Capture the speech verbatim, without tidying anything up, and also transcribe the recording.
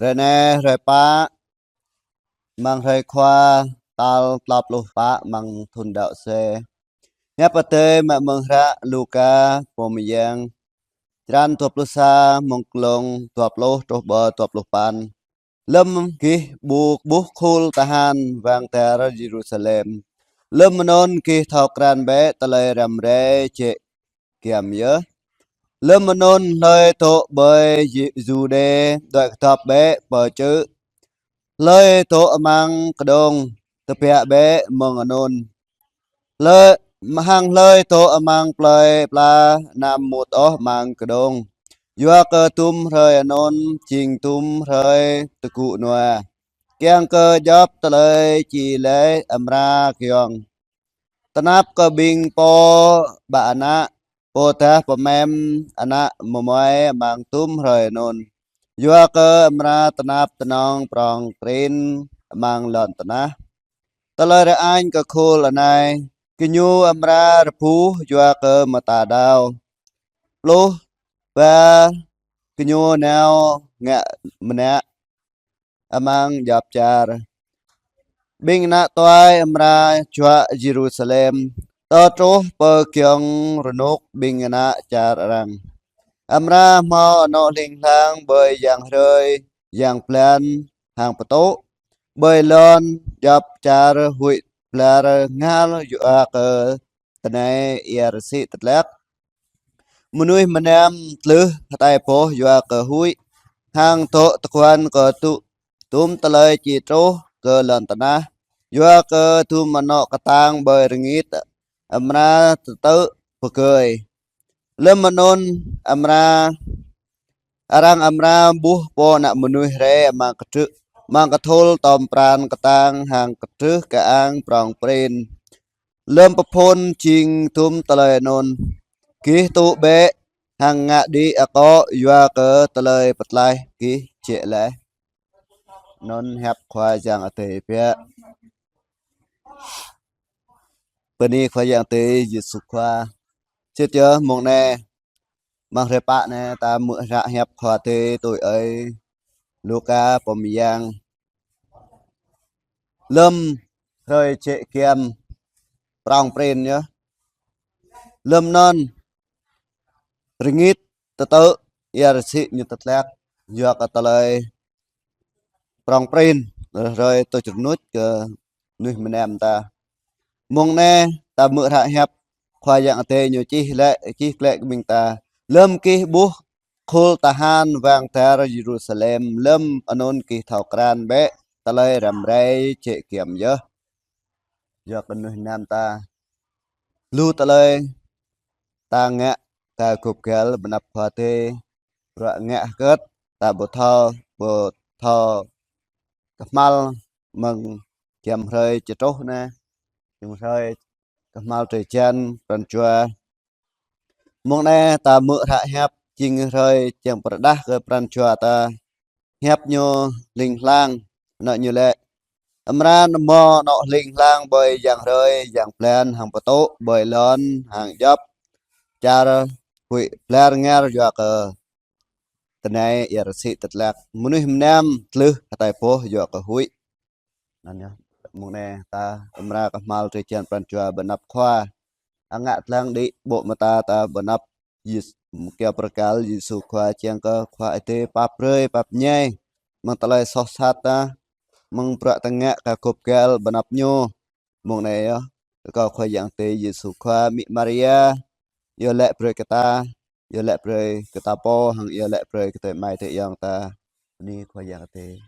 Hrơi anai hrơi pă, amăng hrơi Khua, tal klâo pluh pă amăng thun đăo sĕ. Hiăp Adai mă mơ̆ng hră Luka pô mơyang, črăn dua pluh sa, mơ̆ng klông dua pluh truh pơ dua pluh păn. Lơ̆m gih ƀuh, ƀuh khul tơhan wang dar Yêrusalem, lơ̆m anŭn gih thâo krăn bĕ tơlơi răm rai jĕ giăm yơh. Lơ̆m anŭn hlơi dŏ ƀơi Yu-, Yuđê, đuaĭ kơdŏp bĕ pơ čư̆. Hlơi dŏ amăng kơđông, tơbiă bĕ mơ̆ng anŭn. Hlơi, hăng hlơi dŏ amăng plơi pla, anăm mŭt ôh amăng kơđông. Yua kơ dum hrơi anŭn jing dum hrơi tơgŭ nua, kiăng kơ djŏp tơlơi či laĭ amra giŏng. Tơnap kơ ƀing pô ƀă ană, pô dah pơmĕm ană mơmuai amăng dum hrơi anŭn. Yua kơ amra tơnap tơnŏng prŏng prin amăng lŏn tơnah. Tơlơi rơañ kơ khul anai, gơñu amra rơbuh yua kơ mơta đao. Pluh ba gơñu nao ngă mơnă amăng djŏp čar. Ƀing ană tuai amra juă Yêrusalem, tơl truh pơ giŏng rơnŭk ƀing ană čar arăng. Amra hmâo anŏ hling hlang ƀơi yang hrơi, yang blan, hăng pơtŭ, ƀơi lŏn djŏp čar huĭ blar ngal yua kơ tơnai ia rơsĭ tơtlăk. Mơnuih mơnam tlưh hơtai boh yua kơ huĭ, hăng dŏ tơguan kơ dŭ-, dum tơlơi či truh kơ lŏn tơnah, yua kơ dum anŏ kơtang ƀơi rơngit amra tơtư̆ pơgơi. Lơ̆m anŭn amra, arăng amra ƀuh Pô Ană Mơnuih rai amăng kơtrưh, amăng kơthul tŏm pran kơtang hăng kơtrưh kơang prŏng prin. Lơ̆m pơphŭn jing dum tơlơi anŭn, gih tŭ bĕ hăng ngă đĭ akŏ yua kơ tơlơi pơtlaih gih jĕ laih. Anŭn hiăp Khua Yang Adai biă. Bơni Khua Yang Adai Yêsu Khua. Sĭt yơh mông anai, amăng hrơi pă anai ta hmư̆ hră hiăp Khua Adai tui ơi Luka pô mơyang. Lơ̆m hrơi jĕ giăm prŏng prin yơh. Lơ̆m anŭn rơngit tơtư̆ ia rơsĭ ñu tơtlăk yua kơ tơlơi prŏng prin, hrơi tuč rơnuč kơ mơnuih mơnam ta. Mông anai ta hmư̆ hră hiăp Khua Yang Adai ñu čih laĭ, čih glaĭ kơ ƀing ta. Lơ̆m gih ƀuh khul tơhan wang dar Yêrusalem, lơ̆m anŭn gih thâo krăn bĕ tơlơi răm rai jĕ giăm yơh. Yua kơ mơnuih mơnam ta, lu tơlơi ta ngă kơ gŭp găl ƀơi anăp Khua Adai, bruă ngă hơgĕt ta ƀu thâo, ƀu thâo kơhma̱l mơ̆ng giăm hrơi či truh anai, giăm hrơi kơhma̱l drơi jan pran jua. Mông anai ta hmư̆ hră hiăp jing hrơi kiăng pơrơđah kơ pran jua ta. Hiăp ñu hling hlang, anŏ ñu laĭ: Amra hmâo anŏ hling hlang ƀơi yang hrơi, yang blan, hăng pơtŭ, ƀơi lŏn, hăng djŏp čar huĭ blar ngar yua kơ tơnai ia rơsĭ tơtlăk. Mơnuih mơnam tlưh hơtai boh yua kơ huĭ. Anŭn yơh, mông anai ta amra kơhma̱l drơi jan pran jua ƀơi anăp Khua. Hăng ngă lăng đĭ ƀô̆ mơta ta ƀơi anăp Yêsu, kiaŏ pơkăl Yêsu Khua, kiăng kơ Khua Adai pap brơi, pap ñai mơ̆ng tơlơi soh sat ta, mơ̆ng bruă ta ngă kơ gŭp găl ƀơi anăp ñu. Mông anai yơh, rơkâo Khua Yang Adai Yêsu Khua, Mĭ Maria iâu laĭ brơi kơ ta, iâu laĭ brơi kơ ta pô, hăng iâu laĭ brơi kơ adơi amai adơi ayŏng ta. Bơni Khua Yang Adai.